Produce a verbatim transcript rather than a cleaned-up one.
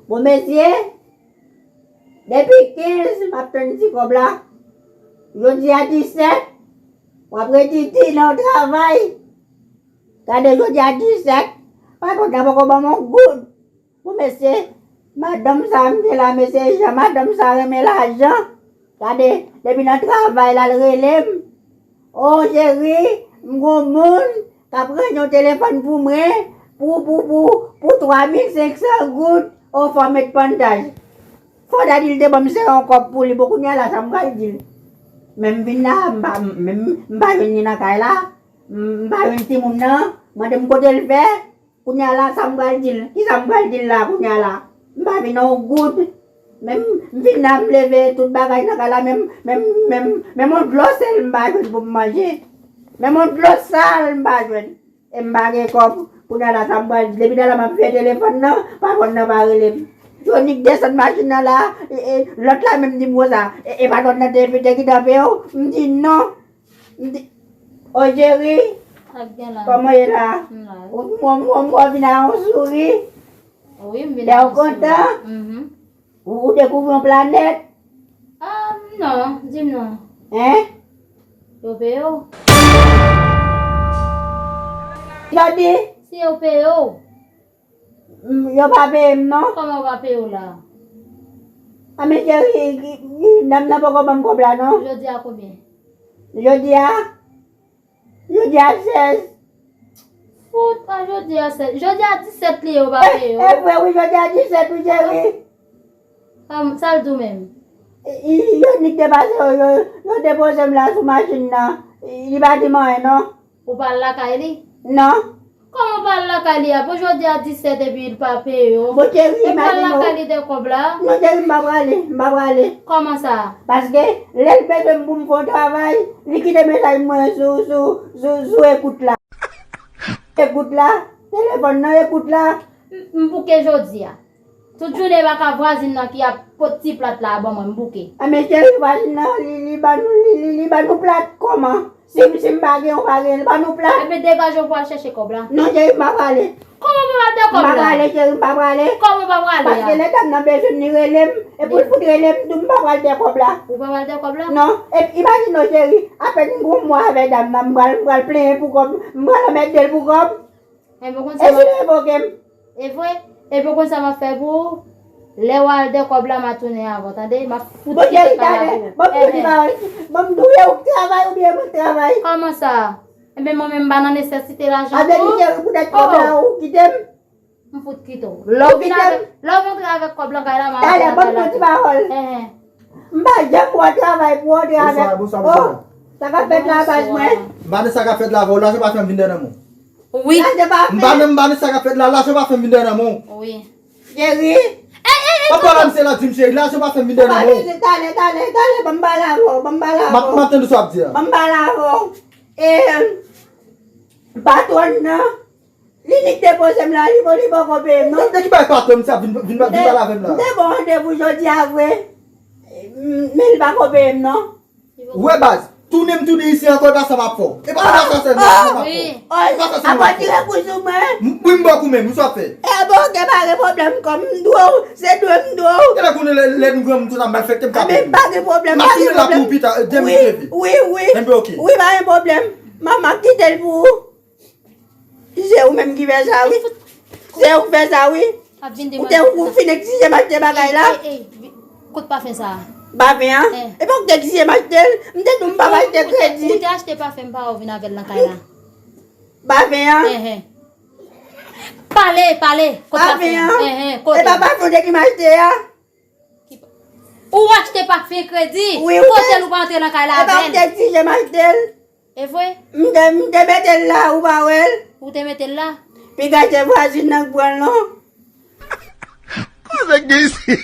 Bon, mesye, depi kenz, m ap tann ti kòb la. Jodi a disèt, w ap redi di nan travay. Gade, jodi a disèt, pa kontan poko ban m yon goud. Bon, mesye, madanm sa m gen la, mesye, jan madanm sa renmen lajan. Gade, depi nan travay la, l rele m. O, cheri, m gon moun k ap rann yon telefòn pou mwen, pou, pou, pou, pou twa mil senk san goud. O, fò m met pantaj. Fò Dadi l te ban m se yon kòb pou li, bon, kounye a la, sa m pral di l? Men m vin la, m pa, men m, m pa jwenn li nan kay la, m, m pa jwenn timoun nan, mande m kote l fè. Kounye a la, sa m pral di l? Kisa m pral di l la kounye a la? M pa vin yon goud. Men m, m vin la, m leve tout bagay nan kay la, men m, men m, men m, men m yon dlo sèl m pa jwenn pou m manje. Men m yon dlo sal m pa jwenn. E m pa gen kòb. Kounye a la, sa m pral di l? Depi talè m ap veye telefòn nan, patwòn nan pa rele m. Yo nik desann machin nan la, e, e, lòt la menm di m konsa, e, e patwòn nan te, te gentan peye w? M di non. M di, o cheri, kòman w ye la? Ou, m wè w vin a yon souri. Wi, m vin a yon souri. Lè w kontan, ou, ou dekouvri yon planèt. Ah, non, di m non. Hein? Yo peye w? Sa w di? Si yo peye w. Mm, yo pa peye m non. Kòman yo pa peye w la? A men cheri, dam nan poko ban m kòb la non. Jodi a konbyen? Jodi a? Jodi a sèz. Fout, a jodi a sèz. Jodi a disèt li ye, yo pa peye w. E vre wi, jodi a disèt wi cheri. Sa l di w menm? Yo nik te pase yo, yo, yo depoze m la sou machin nan. Li pa di m anyen non. Ou pa al lakay li? Non. Kòman ou pa al lakay li a? Bon, jodi a disèt epi l pa peye w. Bon, cheri, imajine w. Epi w al lakay li de kòb la? Non, cheri, m pa prale, m pa prale. Kòman sa? Paske lè l bezwen m pou m fè yon travay, li kite mesaj mwen sou, sou, sou, sou ekout la. Ekout la, telefòn nan ekout la. M, m bouke jodi a. Tout jounen e pa ka vwazin nan ki ap pot ti plat la ban mwen, m bouke. A men cheri, vwazin nan, li, li ban nou, li, li, li ban nou plat kòman? Si, si m pa gen, ou pa gen, li ban nou plat. Ebyen degaje w pou al chèche kòb la. Non cheri, m pa prale. Kòman w pa pral de kòb la? M pa prale cheri, m pa prale. Kòman w pa prale a? Paske lè dam nan bezwen m, li rele m. Epi l fout rele m tou, m pa pral de kòb la. Ou pa pral de kòb la? Non. Epi imajine w cheri, apèn m gon mwa avè dam nan, m pral, m pral plenyen pou kòb, m pral anmède l pou kòb. Ebyen w konn sa m ap... E si l revoke m? E vre? Ebyen w konn sa m ap fè pou ou? Lè w al de kòb la, m a tounen avè w, tande? M ap fout kite kay la pou ou. Bon cheri, talè, ban m di yon ti pawòl. Ban m di w, ou k travay oubyen mwen k travay? Kòman sa? Ebyen mwen menm m pa nan nesesite lajan tou. A vle di cheri, poutèt kòb la ou kite m? M fout kite w. Lè w vin avèk, lè w rantre avèk kòb lan kay la, m a rantre nan kay la tou. Talè, ban m di yon ti pawòl. M pa janm wè w travay pou w antre avèk. Bonswa, bonswa, bonswa. Sa k ap fèt la, baz mwen? M pa nan sa k ap fèt la avè w. Lajan pa fè m vin dèyè nan men w. Wi. Lajan pa fè. M pa nan, m pa nan sa k ap fèt la. Lajan pa fè m vin dèyè nan men w. Wi. Cheri. Ey, ey, ey, tonton. Papa la, misye la di m cheri. Lajan pa fè m vin dèyè nan men w. Talè, talè, talè, ban m pale avè w, ban m pale avè w. M ap, m ap tande sa w ap di a. Ban m pale avè w. E, patwòn nan, li nik depoze m la, li, li poko peye m non. De ki bay patwòn sa vin, vin, vin pale avè m la? M te ba w randevou jodi a vre. Men li pako peye m non. Ou wè baz, tounen m tounen isi ankò, e pa sa m ap fè w. E pa sa sèlman m ap fè w. E pa sa sèlman m ap fè w. Ap retire kou sou mwen. Wi, m ba w kou menm, wi, sa w ap fè. E bon, oke, pa gen pwoblèm, kòm m dwe w, se dwe m dwe w. Genlè konnen lè, lè nou granmoun konsa, malfektè m ka peye. Anben, pa gen pwoblèm, pa gen pwoblèm. M ap tounen la pou ou pita, de minit epi. Wi, wi, wi. Enben, oke. Wi, pa gen pwoblèm. Manman kite l pou ou. Se ou menm ki fè sa, wi. Se ou k fè sa, wi. Ou te, ou fin egzije m achte bagay la. Ey, ey, ey, kot pafen sa a? Pafen an? Eh. E pa ou k te egzije m achte l? M te di w m p ap achte kredi. Ou te, ou te achte pafen m pa wè w vin avè l nan kay la. Pafen an? Eh, eh. Pale, pale. Kot pafen an? Eh, eh, kote? E pa pafen w te di m achte a? Ou achte pafen kredi? Wi, ou te. Kote l ou pa antre nan kay la avè l? E pa ou k te egzije m achte l? E vre? M te, m te mete l la, ou pa wè l? Ou te mete l la? Piga se vwazin nan k pran l non. Koze k gen isi?